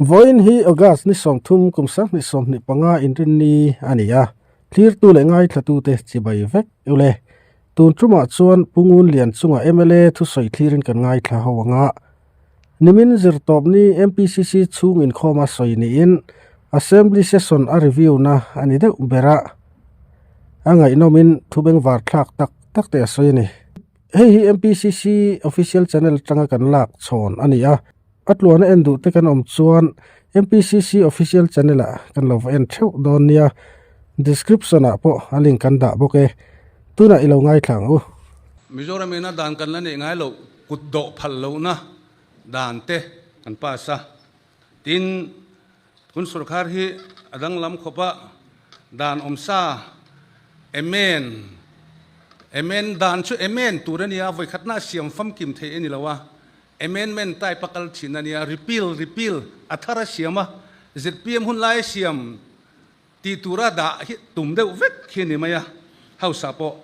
Vawiin hi August ni 30 kum 2025 inrinni a ni a, thlirtu leh ngaithlatute chibai vek ule. Tun tumah chuan Pu Ngunlian chunga mla thusawi thlirin kan ngaithla ho ang a. Nimin zirtawpni MPCC chhung inkhawma sawi niin Assembly session a review na a ni deuh ber a, a ngaihnawmin thu bengvar thlak tak tak te a sawi a ni. Hei hi MPCC official channel atanga kan lak chhawn a ni a, a tluana en duh te kan awm chuan MPCC official channel ah kan lo va en theuh dawn nia, description ah pawh a link kan dah bawk e, tunah i lo ngaithla ang u. Mizoram ina dan kan la neih ngai loh kut dawh phal lohna dan te kan pass a, tin tun sorkar hi a danglam khawp a, dan awmsa amen amen dan chu amen tur a nia, vawikhatna a siam famkim theih a ni lo a, amendment type a kal thin a nia, repeal repeal a thar a siam a, zpm hun lai a siam Tih tura dah hi tum deuh vek hi a ni mai a, House ah pawh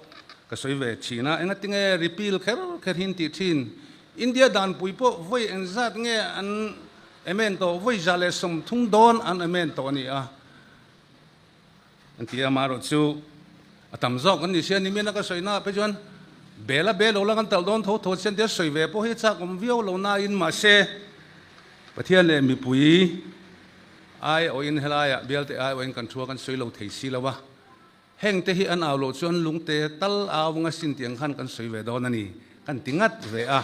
ka sawi ve thin a, engatinge repeal kher kher hi an tih thin? India danpui pawh vawi engzat nge an amend tawh, vawi 130 dawn an amend tawh a ni a, an ti a, amaherawh chu a tam zawk an ni sia, nimin a ka sawi naah phei chuan bel a bel lo la kan talh dawn tho tho chian tia sawi ve pawh hi chak awm viau lo nain mahse Pathian leh mipui Ai awhin helaiah bialte ai awhin kan thua kan sawi lo thei si lo a, heng te hi an au loh chuan lungte tal au anga sin tih ang khan kan sawi ve dawn a ni kan ti ngat ve a.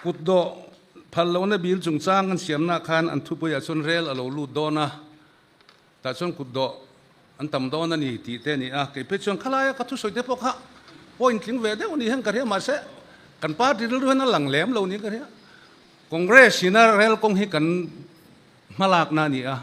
Kut dawh phal lohna bil chungchang kan siamna khan an thupuiah chuan rel a lo lut dawn a, tah chuan kut dawh an tam dawn a ni tih te a ni a, kei phei chuan khalaia ka thusawi te pawh kha point tling ve deuh a ni hian ka hria mahse kan party rilru hian a lang lem lo niin ka hria. Congress in a rel kawng hi kan hmalakna a ni a,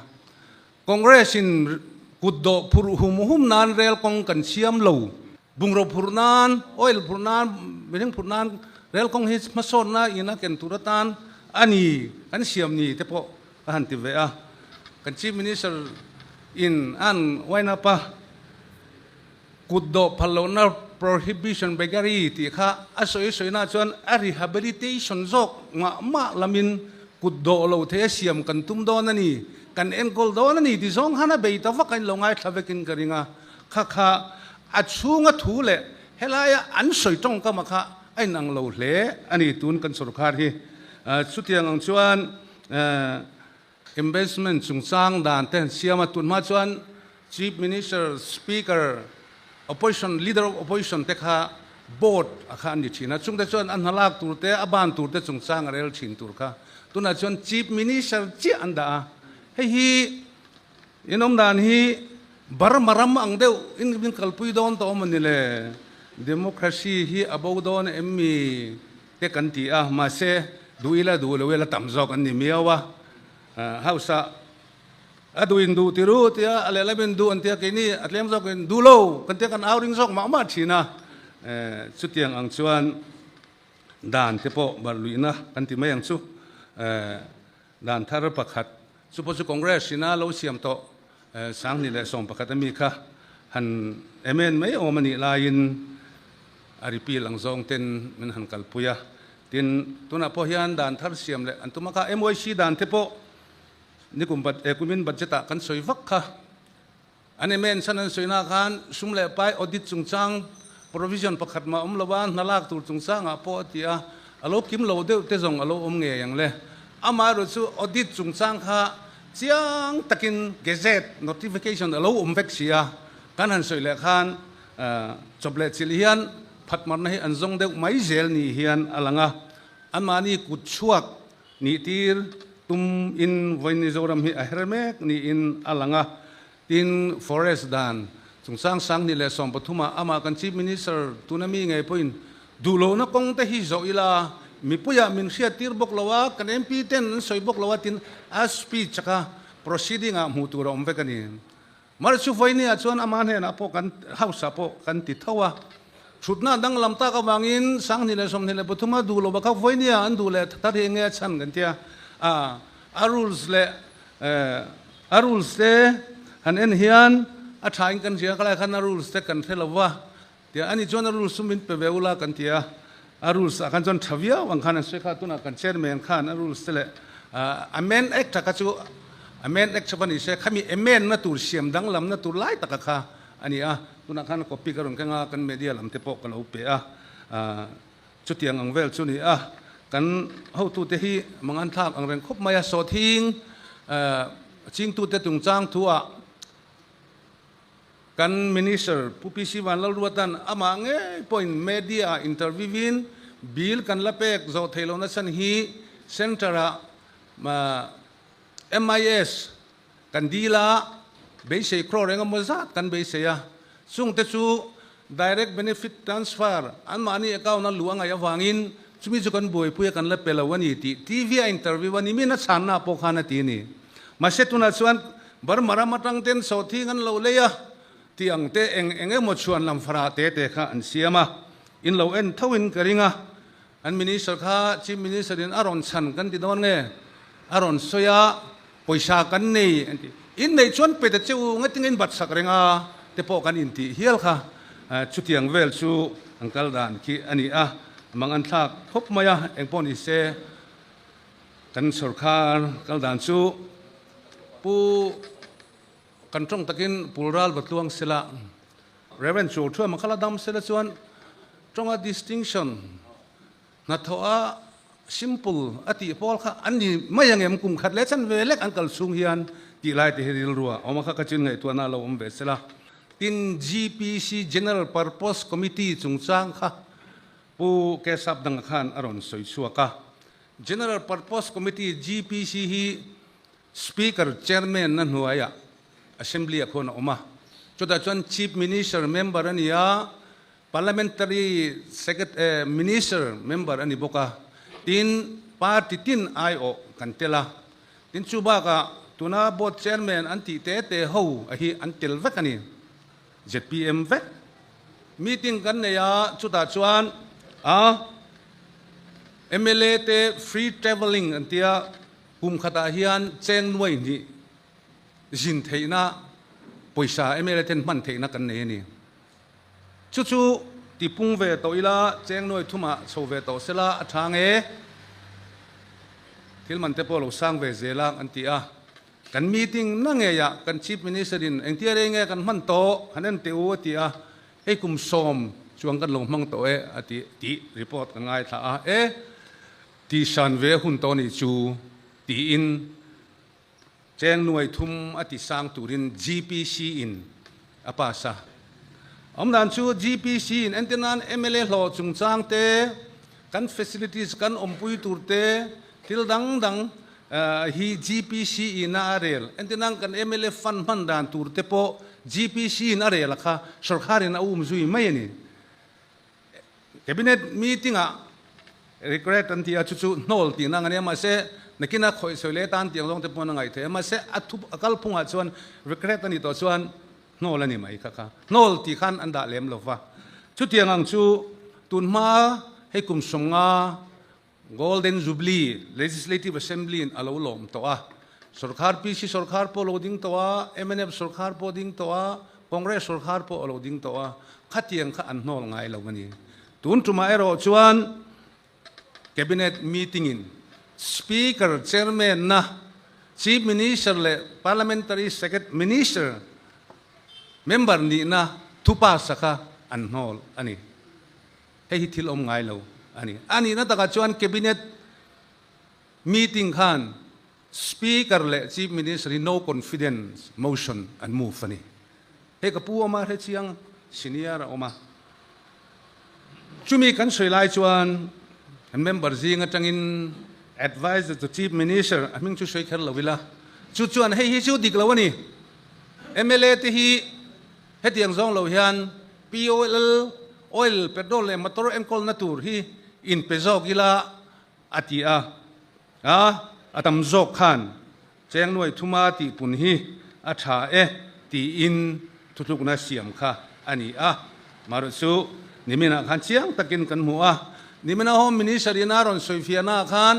Congress in kut dawh phurh hum hum nan rel kawng kan siam lo, bungraw phurh nan, oil phurh nan, mihring phurh nan rel kawng hi hmasawnna in a ken tur atan a ni kan siam ni te pawh ka han ti ve a. Kan Chief Minister in an wind up a. Kut dawh phal lohna prohibition beggary tih kha a sawi sawina chuan a rehabilitation zawk mah mah lamin kut dawh lo thei a siam kan tum dawn a ni, kan enkawl dawn a ni ti zawng khan a bei ta vak a in lo ngaithla vekin ka ring a, kha kha a chhunga thu leh helaia an sawi tawngkama kha a inang lo hle a ni tun kan sorkar hi. Chutiang ang chuan Investment chungchang dan te an siam a, tunhma chuan Chief Minister, Speaker, Opposition, Leader of Opposition te kha Board a kha an ni thin a, chungte chuan a hna lak tur te, a ban tur te chungchang a rel thin tur kha tunah chuan Chief Minister chiah an dah a, hei hi in awm dan hi Burma ram ang deuh in min kalpui dawn tawh a maw ni le, Democracy hi a bo dawn em mi? Te kan ti a, mahse duh ila duh lo ila tam zawk an ni miau a, house ah a duh in duh ti ru tia a lehlam in duh an tia keini a tlem zawk in duh lo kan tia kan au ring zawk mah mah thin a, chutiang ang chuan dan te pawh barh luihna kan ti mai ang chu, dan thar pakhat chu pawh chu Congress ina lo siam tawh 2011 ami kha han amend mai awm a nih laiin a repeal ang zawng ten min han kalpui a. Tin, tunah pawh hian dan thar siam leh an tum a kha MYC dan te pawh nikum kumin budget ah kan sawi vak kha. An amend chhan an sawina khan sum leh pai audit chungchang provision pakhat mah awm lo a, hna lak tur chungchangah pawh a ti a, a lo kim lo deuh te zawng a lo awm ngei ang le. Amaherawh chu audit chungchang kha Chiang takin gazette notification a lo awm vek si a, kan han sawi leh khan chawp leh chilh hian phatmarna hi an zawng deuh mai zel ni hian a lang a, anmahni kut chhuak nih tir tum in vawiin Mizoram hi a her mek niin a lang a, tin forest dan chungchang 2013 ah amah kan Chief Minister tuna mi ngei pawhin Duh lohna kawng te hi zawh ila, mipuiah min hriat tir bawk lo a, kan MP ten an sawi bawk lo a tin a speech a kha proceeding ah hmuh tur a awm vek a ni. Mar chu vawinia ah chuan ama hnenah pawh kan house ah pawh kan ti tho a, thutna danglam tak avangin 2023 a duh lo a kha vawinia an duh leh thar hi enge a chhan kan tia a, a rules leh a rules te han en hian a tha in kan hria khalai khan a rules te kan hre lo va. Tia ani chuan a rules chu min pe ve ula kan ti a, a rules ah khan chuan tha viau ang khan an sawi kha, tunah kan chairman khan a rules te leh Amend Act a kha chu Amend Act chu va ni se, khami amend na tur siam danglam na tur lai taka kha a ni a. Tunah khan copy ka rawn keng a, kan media lam te pawh ka lo pe a. Chutiang ang vel chu ni a, kan hotute hi mangan thlak ang reng khawp mai a, sawhthing chingtute chungchang thuah kan Minister Pu PC Vanlalruatan amah ngei pawhin media ah interview in bill kan la pek zawh theih lohna chhan hi Centre ah MIS Kan dil a, beisei crore eng emaw zat kan beisei a, chungte chu Direct Benefit Transfer anmahni account a luh a ngaih avangin chumi chu kan buaipui a kan la pe lo a ni tih TV a interview a ni min a chhanna pawh khan a ti a ni. Mahse tunah chuan Burma ram atang ten sawhthing an lo lei a tih ang te eng eng emaw chhuan lam farah te te kha an siam a, in lo en tho in ka ring a. An Minister kha Chief Minister in a rawn chhan kan ti dawn nge? A rawn sawi a, pawisa kan nei an ti. In neih chuan pe ta che u, ngatinge in bat sak reng a te pawh kan intih hial kha. Chutiang vel chu an kal dan khi a ni a, mang an thlak khawp mai a, engpawh ni se kan sorkar kal dan chu Pu kan tawng takin Pulral Vatluang sela Rev. Chawlthuama kha la dam sela chuan tawnga distinction hnathawh a simple a tih pawl kha an ni mai ang em kum khat leh chan ve lek an kal chhung hian tih lai te hi rilru a awm a kha ka chin ngaihtuahna a lo awm ve sela. Tin, GPC General Purpose Committee chungchang kha Pu Kesap danga khan a rawn sawi chhuak a. General Purpose Committee, GPC, hi Speaker Chairman na hnuaiah Assembly ah khuan a awm a, chutah chuan Chief Minister member a ni a, Parliamentary Minister member a ni bawk a, tin party tin aiawh kan tel a, tin chu bakah tuna Board Chairman an tih te te ho a hi an tel vek a ni, zpm vek. Meeting kan nei a, chutah chuan a mla te free travelling an tia, Kum khatah hian cheng nuai hnih zin theihna pawisa mla ten hman theihna kan nei a ni. Chu chu tipung ve tawh ila cheng nuai thumah chho ve tawh sela a tha nge? Thil man te pawh lo sang ve zel a an ti a. Kan meeting na ngeiah kan Chief Minister in engtia rei nge kan hman tawh han en teh u a ti a, hei kum sawm chuang kan lo hmang tawh e a ti tih report kan ngaithla a. E! Tihsan ve hun tawh nih chu tiin cheng nuai thum a ti sang turin GPC in a pass a. Awmdan chu GPC in entir nan mla hlawh chungchang te, kan facilities kan awmpui tur te, thil dang dang hi GPC in a rel. Entir nan kan mla fund hman dan tur te pawh GPC in a rel a kha sorkar in a um zui mai a ni. Cabinet meeting ah regret an ti a, chu chu hnawl tihna ang a nia, mahse nakina khawih sawi leh tan tih ang zawng te pawh an ngaih theih a, mahse a thu a kalphung ah chuan regret a nih tawh chuan hnawl a ni mai kha kha hnawl tih khan an dah lem lo va, chutiang ang chu tunhma hei kum sawmnga Golden Jubilee Legislative Assembly in a lo lawm tawh a, sorkar PC sorkar pawh a lo ding tawh a, mnf sorkar pawh a ding tawh a, Congress sorkar pawh a lo ding tawh a, khatiang kha an hnawl ngai lo a ni. Tun tumah erawh chuan Cabinet meeting in Speaker, Chairman na Chief Minister leh Parliamentary Secret Minister member nihna thupa sa kha an hnawl a ni. Hei hi thil awm ngai lo a ni. A nihna takah chuan Cabinet meeting khan Speaker leh Chief Minister hi no confidence motion an move a ni. Hei ka pu awm a, hrechiang senior a awm a. Chumi kan sawi lai chuan kan member zing atangin Adviser to Chief Minister a hming chu sawi kher lo ila, chu chuan hei hi chu dik lo a ni. Mla te hi Hetiang zawng lo hian POL, oil, petrol leh motor enkawlna tur hi inpe zawk ila a ti a, a a tam zawk khan cheng nuai thuma tihpun hi a tha e tiin thutlukna siam kha a ni a. Marawh chu niminah khan chiang takin kan hmu a, nimina Home Minister in a rawn sawifiahnaah khan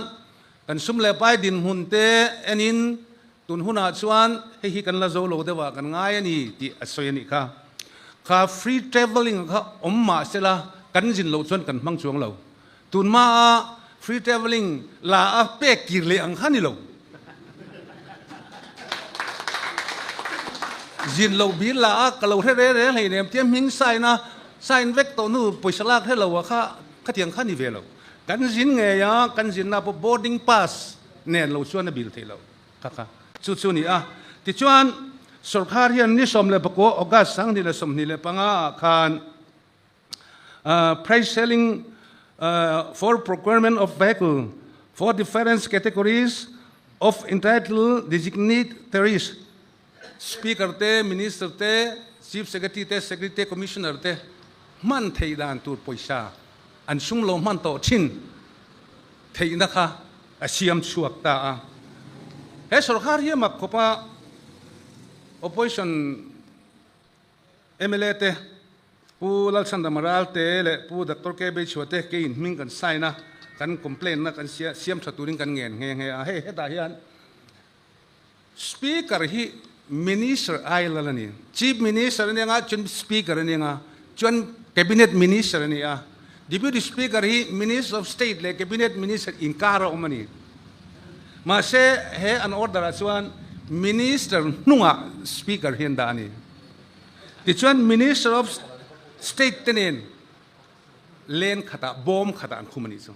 kan sum leh pai dinhmun te enin Tun hunah chuan hei hi kan la zo lo deuh ah kan ngai a ni tih a sawi a nih kha. Kha free travelling kha awm mah sela kan zin loh chuan kan hmang chuang lo. Tun hmaa Free travelling la a pek kir leh ang kha ni lo. Zin lo bil la a ka lo hre re re hleinem tia hming sign a sign vek tawh hnu pawisa lak hre lo a kha khatiang kha ni ve lo. Kan zin ngei a, kan zinna pawh boarding pass nen lo chuan a bil theih lo kha kha chu chu ni a. Tichuan sorkar hian ni 19 August 2025 ah khan Price ceiling for procurement of vehicle for different categories of entitled dignitaries, Speaker te, Minister te, Chief Secretary te, Secretary te, Commissioner te hman theih dan tur pawisa an sum lo hman tawh thin theihna kha a siam chhuak ta a. He sorkar hi a mak khawp a, Opposition Mla te, Pu Lalchhandama Ralte leh Pu Doctor KB Chhua te keiin hming kan sign a, kan complaint na kan siam tha turin kan ngen nghe nghe a. Hei hetah hian Speaker hi Minister ai lal a ni. Chief Minister a ni anga chuan Speaker a ni anga chuan Cabinet Minister a ni a. Deputy Speaker hi Minister of State leh Cabinet Minister inkar a awm a ni. Mahse he an order ah chuan Minister hnungah Speaker hi an dah a ni. Tichuan Minister of State te nen len khatah bawm khatah an khum a nih chu.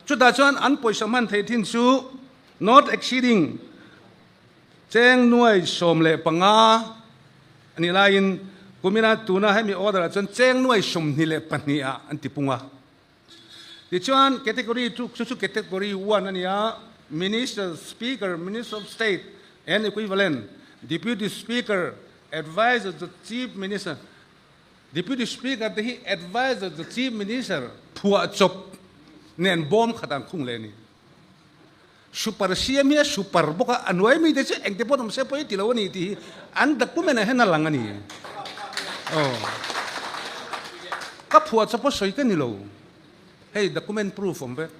Chutah chuan an pawisa hman theih thin chu not exceeding cheng nuai 15 a nih laiin kumina tuna hemi order ah chuan cheng nuai 22 ah an ti pung a. Tichuan category chu chu chu category one a ni a, Minister, Speaker, Minister of State and equivalent, Deputy Speaker, Adviser to Chief Minister, Deputy Speaker te hi Adviser to Chief Minister phuah chawp nen bawm khat an khung leh a ni. Super siam hi a super bawk a, a hnuai mite chu engte pawh awm se pawh i ti lo a ni tih hi an document ah hian a lang a ni. Aw. Ka phuah chawp a sawi ka ni lo. Hei document proof awm vek.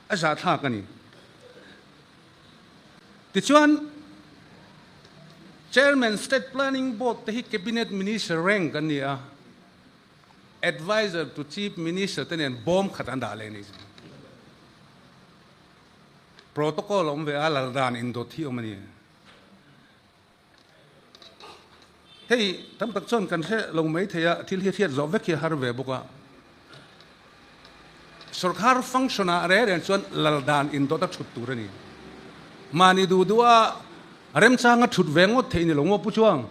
A zahthlak a ni. Tichuan Chairman State Planning Board te hi Cabinet Minister rank an ni a. Adviser to Chief Minister te nen bawm khat an dah leh a ni. Protocol a awm ve a, lal dan indawt hi a awm a ni. Hei tam tak chuan kan hre lo mai thei a, thil hi hriat zawh vek hi a har ve bawk a. Sorkar function ah reng reng chuan lal dan indawt a thut tur a ni. Mahni duh duh a remchanga thut ve ngawt theih ni lo ngaw Pu Chuang.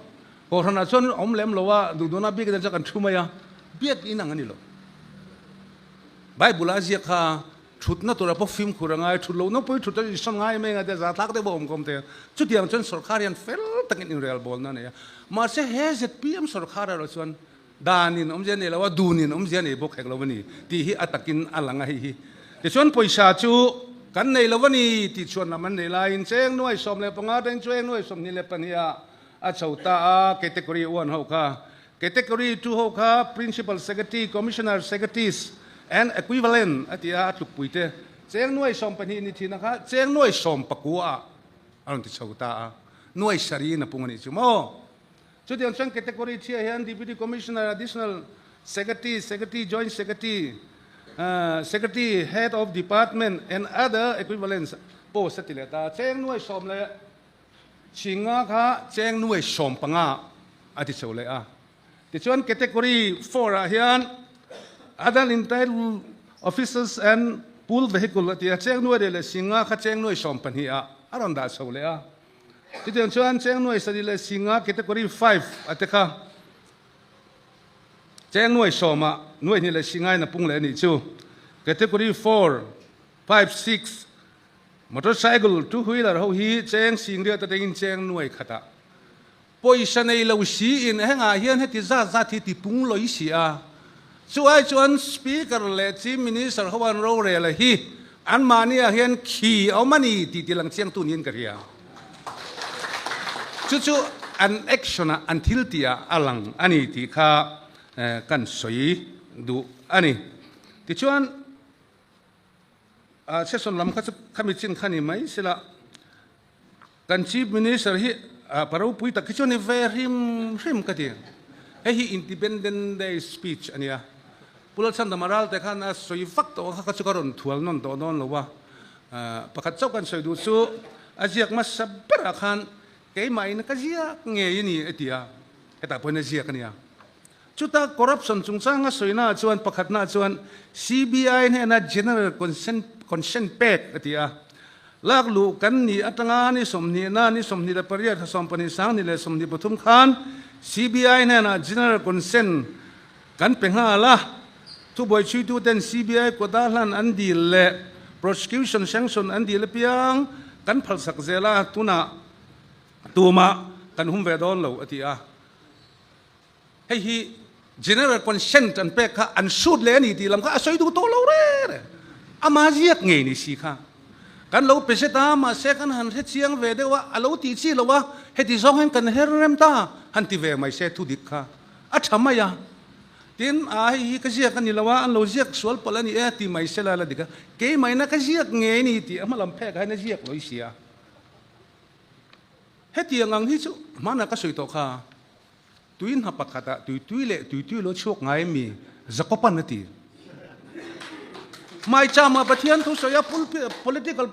Kohhranah chuan awm lem lo a, duhduna bik nen chuan kan thu mai a, biak in ang a ni lo. Bible-a a ziak kha thutna tura pawh fimkhur a ngai, thut lohna pawh hi thut a insawn ngai mai a, za thlak deuh a awm khawm thei a. Chutiang chuan sorkar hian fel takin inrel bawlna a nei a. Mahse he zpm sorkar erawh chuan danin awmzia a nei lo a, dunin awmzia a nei bawk hek lo a ni tih hi a takin a lang a hei hi. Tichuan pawisa chu kan nei lo a ni tih chhuan lam an nei laiin cheng nuai 15 atangin cheng nuai 22 ah A chho ta a, Category one ho kha, Category two ho kha Principal Secretary, Commissioner Secretaries and equivalent a ti a, a tlukpui te cheng nuai 12 ni thina kha cheng nuai 19 ah a rawn ti chho ta a, nuai sarih in a pung a nih chu maw? Chutiang chuan Category three ah hian Deputy Commissioner, Additional Secretary, Secretary, Joint Secretary, Secretary, Head of Department and other equivalents post a ti leh ta a, cheng nuai sawm leh Chinga kha cheng nuai 15 a ti chho leh a. Tichuan category four ah hian other entitled officers and pool vehicle a ti a, cheng nuai leh leh Chinga kha cheng nuai 12 ah a rawn dah chho leh a. Chutiang chuan cheng nuai 7 leh Chinga category five a te kha cheng nuai 10 ah nuai hnih leh Chinga in a pung leh a nih chu. Category four, five, six Motorcycle, two wheeler ho hi cheng singriat atangin cheng nuai khatah pawisa nei lo siin hengah hian heti zat zat hi ti pung lawih si a. Chu ai chuan Speaker leh Chief Minister ho an rorel a hi anmahniah hian khi a awm a ni tih ti lang chiangtu niin ka hria. Chu chu an action ah an thil tih ah a lang a ni tih kha kan sawi duh a ni. Tichuan. Session lam kha chu khami chin kha ni mai sela kan Chief Minister hi pa ropui tak hi chu a ni ve hrim hrim ka ti. Hei hi Independent Day speech a nia. Pu Lalchhandama Ralte khan a sawi vak tawh kha kha chu ka rawn thual nawn tawh dawn lo a. Pakhat chauh kan sawi duh chu a ziak hmasa berah khan keimahin ka ziak ngei a ni a ti a, hetah pawhin a ziak a nia. Chuta corruption chungchanga sawina chuan pakhatna chuan CBI hnena general consent consent pek a ti a. Lak luh kan nih atanga ni sawmhnihna ni 28 27 sang ni leh 23 khan CBI hnenah general consent kan pe nghal a. Thubuai chhuituten CBI kawta hlan an dil leh prosecution sanction an dil apiang kan phalsak zel a, tunah tumah kan hum ve dawn lo a ti a. Hei hi general consent an pek kha an sut leh a ni tih lam kha a sawi duh tawh lo reng reng. Ama ziak ngei ni si kha. Kan lo pe zet a, mahse kan han hre chiang ve deuh a, a lo tih chi lo a, heti zawng hian kan her rem ta, han ti ve mai se thu dik kha a tha mai a. Tin, a hei hi ka ziak a ni lo a, an lo ziak sual palh a ni e ti mai se la la dik a, keimahina ka ziak ngei ni tih a hma lam phek ah hian a ziak lo i sia. Hetiang ang hi chu hmanah ka sawi tawh kha. Tui hna pakhatah tuitui leh tuitui lo chhuak ngai mi Jakoban a ti. Hmaichama Pathian thu sawi a political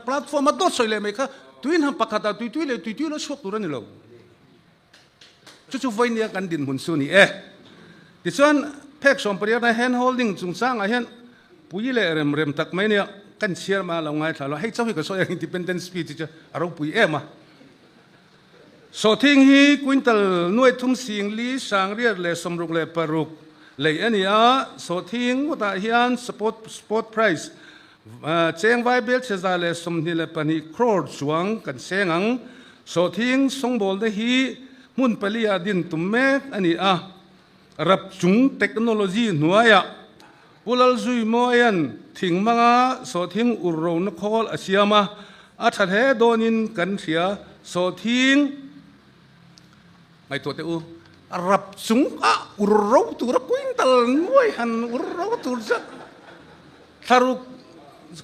platform a dawt sawi leh mai kha tui hna pakhatah tuitui leh tuitui lo chhuak tur a ni lo. Chu chu vawinia kan dinhmun chu a ni e. Tichuan phek sawmpariatna hand holding chungchangah hian pui leh rem rem tak mai nia kan chhiar mai a lo ngaithla lo. Hei chauh hi ka sawi ang independence speech hi chu a ropui em a. Sawhthing hi quintal nuai thum sing li sangriat leh 66 lei a ni a, sawhthing ngawtah hian spot spot price cheng vai bel chhe 122 crore chuang kan seng ang. Sawhthing sawngbawlna hi hmun pali ah din tum mek a ni a, rap chung technology hnuaiah Pu Lalzuimawia'n thing hmanga sawhthing ur rona khawl a siam a, a tha hle dawnin kan hria. Sawhthing ngaihtuah teh u, rap chung a ur ro tur a quintal nuai han ur ro tur zat thlaruk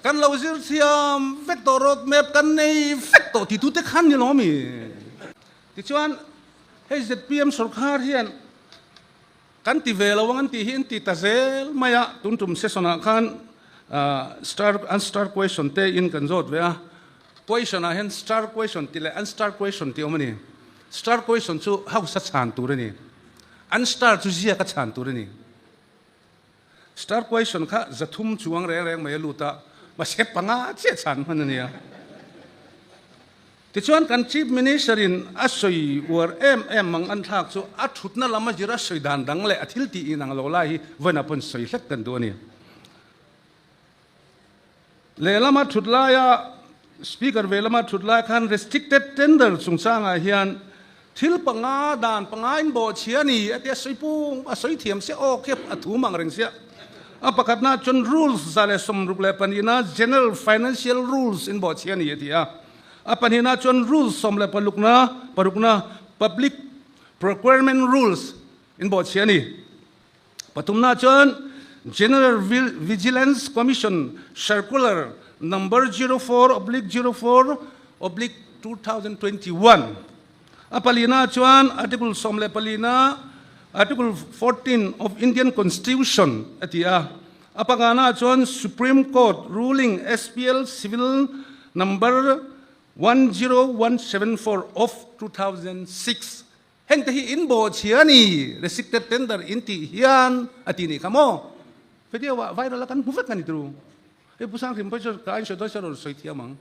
kan lo zir thiam vek tawh road map kan nei vek tawh ti tute khan ni lo mi. Tichuan hei zpm sorkar hian Kan ti ve lo ang an tih hi an ti ta zel mai a, tun tum session ah khan star unstar question te in kan zawt ve a, question ah hian star question tih leh unstar question tih awm a ni. Star question chu house a chhan tur a ni, unstar chu ziak a chhan tur a ni. Star question kha 300 chuang reng reng mai a lut a, mahse panga chiah chhan hman a nia. Tichuan kan Chief Minister in a sawi uar em em mang an thlak chu a thutna lam a zir a sawi dan dang leh a thil tih inang lo lai hi vawiin ah pawn sawi hlek kan duh a ni. Lehlam a thut laia Speaker ve lama thut lai khan restricted tender chungchangah hian thil panga dan panga in bawhchhia a ni a tia sawi pung a sawi thiam sia aw khi a thu mang reng sia. A pakhatna chuan rules 162na general financial rules in bawhchhia a ni a ti a. A pahnihna chuan rules 16 na parukna public procurement rules in bawhchhia a ni. Pathumna chuan General Vigilance Commission Circular Number 04/04/2021. A palina chuan Article 14 na Article 14 of Indian Constitution a ti a. A pangana chuan Supreme Court Ruling SPL Civil Number 10174 of 2006. Heng te hi in bawhchhia a ni, restricted tender in tih hian a ti nih kha maw? Video ah viral a kan hmu vek a ni turu. Hei Pu Sanghrim pawh chu ka ain sawi dawn sia rawn sawi thiam ang.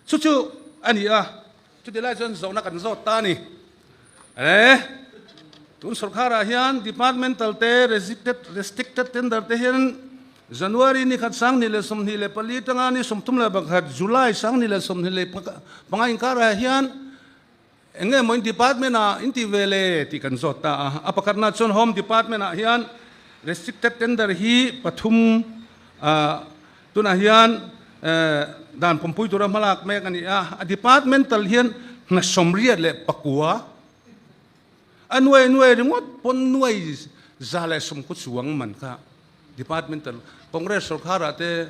Chu chu a ni a, chuti lai chuan zawhna kan zawt ta a ni. E, tun sorkharah hian departmental te restricted restricted tender te hian January ni khat 2024 tanga ni 31 July 2025 inkarah hian Eng nge maw in department ah in tih ve le tih kan zawt ta a. A pakhatna chuan Home Department ah hian restricted tender hi pathum tunah hian dan pawmpui tura hmalak mek a ni a. A departmental hian hna 84 a nuai nuai ringawt pawn nuai 120 chuang man kha departmental Congress sorkharah te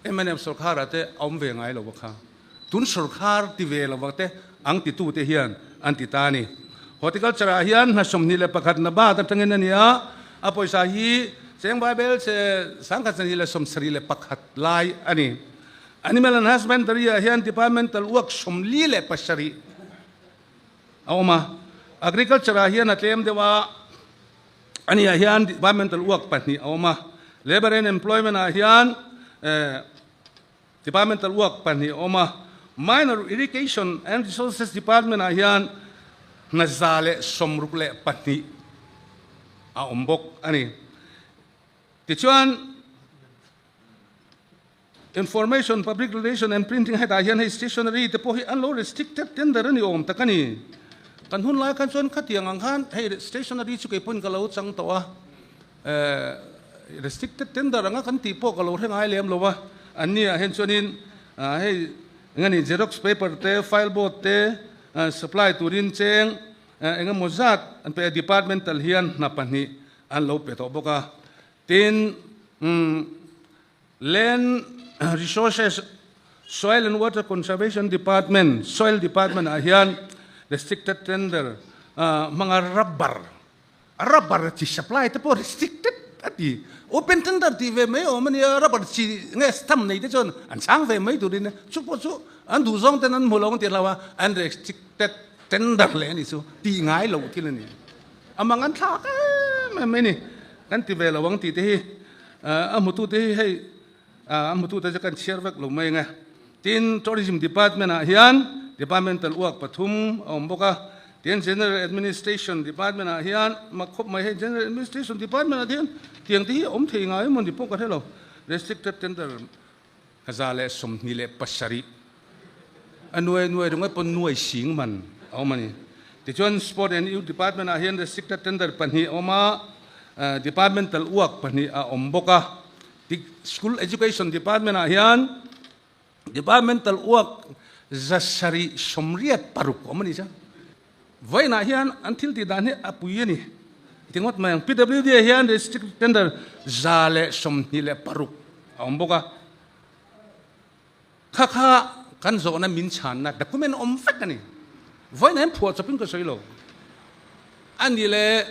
mnf sorkharah te a awm ve ngai lo a kha. Tun sorkar ti ve lo te ang titu te hian an ti ta a ni. Horticulture ah hian hna 21 na bat atangin a ni a, a pawisa hi Cheng Bible che 1271 lai a ni. Animal and Husbandry ah hian Departmental work 47 a awm a. Agriculture ah hian a tlem deuh a, ani ah hian Departmental work pahnih a awm a. Labour and Employment ah hian Departmental work pahnih a awm a. Minor Irrigation and Resources Department ah hian hna 162 a awm bawk a ni. Tichuan, Information, Public Relation and Printing hetah hian hei stationery te pawh hi an lo restricted tender a ni awm tak a ni. Kan hun lai khan chuan khatiang ang khan hei stationery chu keipawhin ka lo chang tawh a. Restricted tender anga kan tih pawh ka lo hre ngai lem lo a, an ni ah hian chuanin hei eng a ni xerox paper te, file board te supply turin cheng eng emaw zat an pe a, departmental hian hna pahnih an lo pe tawh bawk a. Tin, Land Resources, Soil and Water Conservation Department, Soil Department ah hian restricted tender hmanga rubber Rubber chi supply te pawh restricted a ti. Open tender tih ve mai awm a nia, rubber chi nge stamp nei te chuan an chang ve mai turin chu pawh chu an duh zawng ten an hmu lo ang tih hlau a, an restricted tender leh a ni chu tih ngai loh thil a ni. A mang an thlak em em mai ni. Kan ti ve lo ang tih te hi a hmutu te hi hei A hmutute chu kan chhiar vek lo mai ang e. Tin, Tourism Department-ah hian Departmental work pathum a awm bawk a. Tin, General Administration Department-ah hian mak khawp mai hei General Administration Department-ah te hian tiang te hi a awm thei ngai emaw ni pawh ka hre lo. Restricted Tender 127 a nuai nuai ringawt pawn nuai sing man a awm a ni. Tichuan, Sport and Youth Department-ah hian Restricted Tender pahnih a awm a, Departmental work pahnih a awm bawk a. School Education Department ah hian Departmental work 786 awm a ni chuan vawiinah hian an thil tih dan hi a pui a ni ti ngawt mai ang. PWD ah hian Restricted Tender 126 a awm bawk a, kha kha kan zawhna min chhanna document awm vek a ni. Vawiinah hian phuah chawpin ka sawi lo a ni le.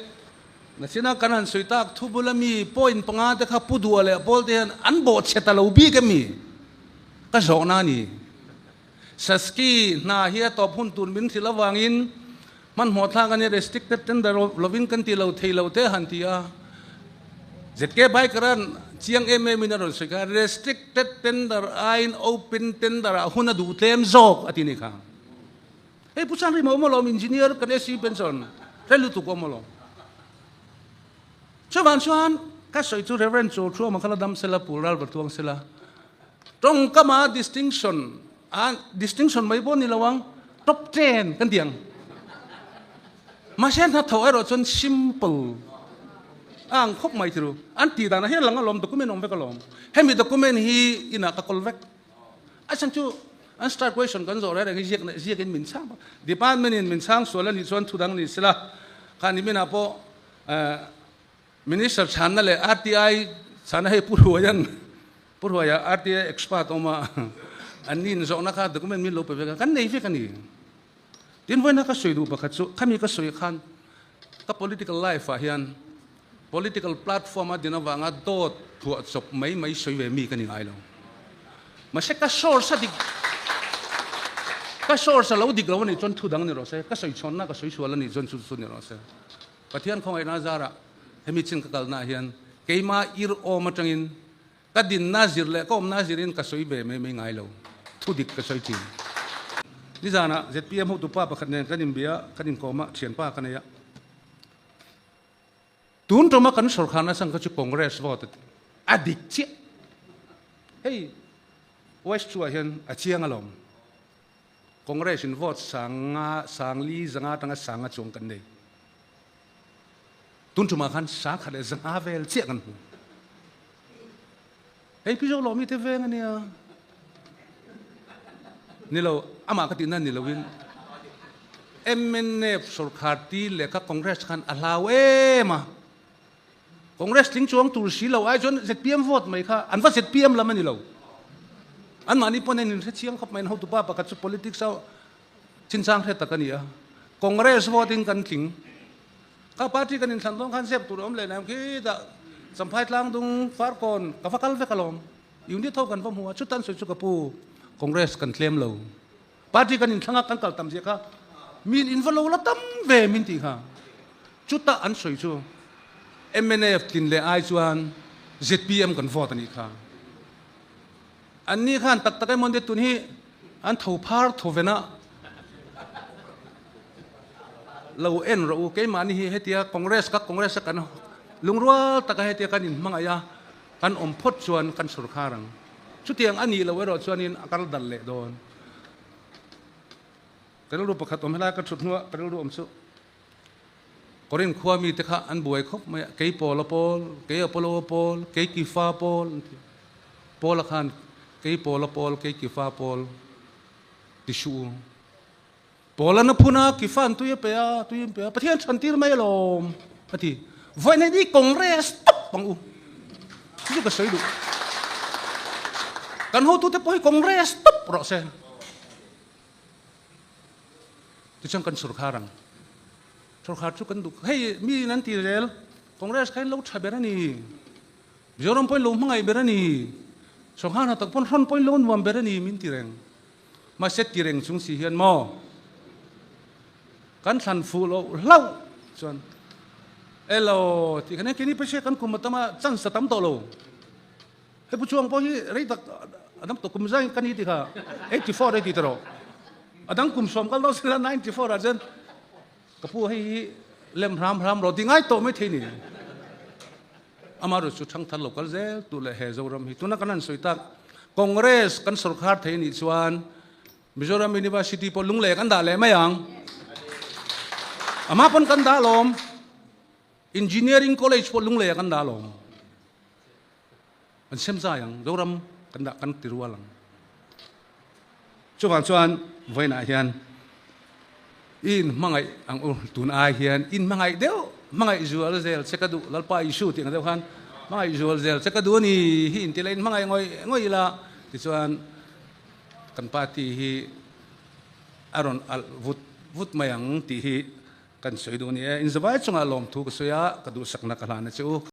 Nachina kan han sawi tak thu bula mi point panga te kha Pu Dua leh Paul te hian an bawh chhe ta lo bik a mi? Ka zawhna a ni. Saski hna hi a tawp hun tur min hrilh avangin hmanhmawh thlak a ni restricted tender lovin kan ti lo thei lo te han ti a. ZK Biker-a'n chiang em em in a rawn sawi kha restricted tender aiin open tender ah hun a duh tlem zawk a ti ni kha. Hei Pu Sangrima awm alawm engineer kan SC pension hre lutuk awm alawm. Chuvang chuan ka sawi chu Reverend Chaw Thuama kha la dam sela Pu Ral va tuang sela tawngkama distinction a distinction mai pawh ni lo ang top ten kan ti ang. Mahse hnathawh erawh chuan simple a ang khawp mai thiru. An tih danah hian lang alawm document awm vek alawm. Hemi document hi inah ka kawl vek. A chhan chu an star question kan zawh reng reng hi ziak ziakin min chhang bawk. Department in min chhang sual a nih chuan thu dang ni sela kha niminah pawh Minister chhanna leh RTI chhanna hei Pu Hruaia'n Pu Hruaia RTI expert awm a an ni inzawhna kha document min lo pe vek a kan nei vek a ni. Tin vawiina ka sawi duh pakhat chu khami ka sawi khan ka political life ah hian Political platform a din avanga dawt thuah chawp mai mai sawi ve mi ka ni ngai lo. Mahse ka source a dik, ka source a lo dik lo a nih chuan thu dang ni rawh se, ka sawi chhawnna ka sawi sual a nih chuan chu chu ni rawh se. Pathian khawngaihna zarah hemi chin ka kalnaah hian keima ir awm atangin ka dinna zir leh ka awmna zirin ka sawi ve mai mai ngai lo, thu dik ka sawi thin. Nizanah zpm hotupa pakhat nen kan inbia, kan inkawm a, thianpa ka nei a. Tun tawma kan sawrkharna chang kha chu Congress vote a dik chiah. Hei West chu ah hian a chiang alawm. Congress in vote sanga sangli zanga atanga sanga chuang kan nei. Tun tumah khan sangkhat leh zanga vel chiah kan hmu. Hei pi zawk lawmi te veng ania. Nilo, amah ka tihna ni loin MNF sorkar ti leh kha Congress khan a hlau em a. Congress tling chuang tur si lo ai chuan zpm vote mai kha an va zpm lam a ni lo. Anmahni pawn an inhre chiang khawp mai, an hotupa pakhat chu politics a chinchang hre tak a ni a. Congress vote in kan tling. Kha party kan inthlan dawn khan zep tur a awm leh nem khi dah. Champhai Tlangdung, Farkawn ka va kal vek alawm. Unit ho kan va hmu a, chutan sawi chu ka pu Congress kan tlem lo. Party kan inthlang a, kan kal tam zia kha min in va lo la tam ve min tih kha. Chuta an sawi chu mnf tlin leh ai chuan zpm kan vote a nih kha. An ni khan tak tak emaw nia tun hi an tho phar tho ven a, lo en rawh u keimahni hi hetia Congress ka Congress a kan lungrual taka hetia kan inhmangaih a kan awm phawt chuan kan sorkar ang. Chutiang a nih loh erawh chuanin a kal dal leh dawn. Ka rilru pakhat awm helai ka thut hnuah ka rilru awm chu Korin khua mite kha an buai khawp mai a, kei Paula pawl, kei Apollo pawl, kei Kifa pawl an ti. Paula khan kei Paula pawl, kei Kifa pawl ti suh u. Paula'n a phun a, Kifa'n tui a pe a, tui an pe a, Pathian chhan tir mai alawm a ti. Vawiin hi Congress tawp ang u. Chu chu ka sawi duh. Kan hotute pawh hi Congress tawp rawh se. Tichuan kan sorkar ang. Sorkar chu kan duh. Hei mi in an ti zel, Congress kha in lo tha ber a ni. Mizoram pawhin lo hmangaih ber a ni. Sorkar hna tak pawn hrawn pawhin lo nuam ber a ni min ti reng. Mahse ti reng chung si hian maw kan thlan fuh loh hlauh chuan elaw tih khan hei keini pawh kan kum a tam a chance a tam tawh lo. Hei pu Chuang pawh hi rei tak a dang tawh kum zai ka ni ti kha 84 ei ti ta rawh. A dang kum sawm kal dawn sela 94 ah chuan ka pu hei hi lem hram hram rawh ti ngai tawh mai thei ni. Amaherawhchu chu thangthar lo kal zel tur leh he Zoram hi tuna kan han sawi tak Congress kan sorkar thei anih chuan Mizoram University pawh lunglei kan dah leh mai ang. Amah pawn kan dah alawm. Engineering College pawh lunglei ah kan dah alawm. An sem zai ang, Zoram kan dah kan ti rual ang. Chuvang chuan vawiinah hian i inhmangaih ang u, tun ai hian inhmangaih deuh, hmangaih zual zel che ka duh, Lalpa Isu tih ang deuh khan hmangaih zual zel che ka duh a ni hi inti la, inhmangaih ngawih ngawih ila tichuan kan party hi a rawn alh vut vut mai ang tih hi kan sawi duh a ni e. Inzavai chungah lawmthu ka sawi a, ka duhsakna ka hlan a che u.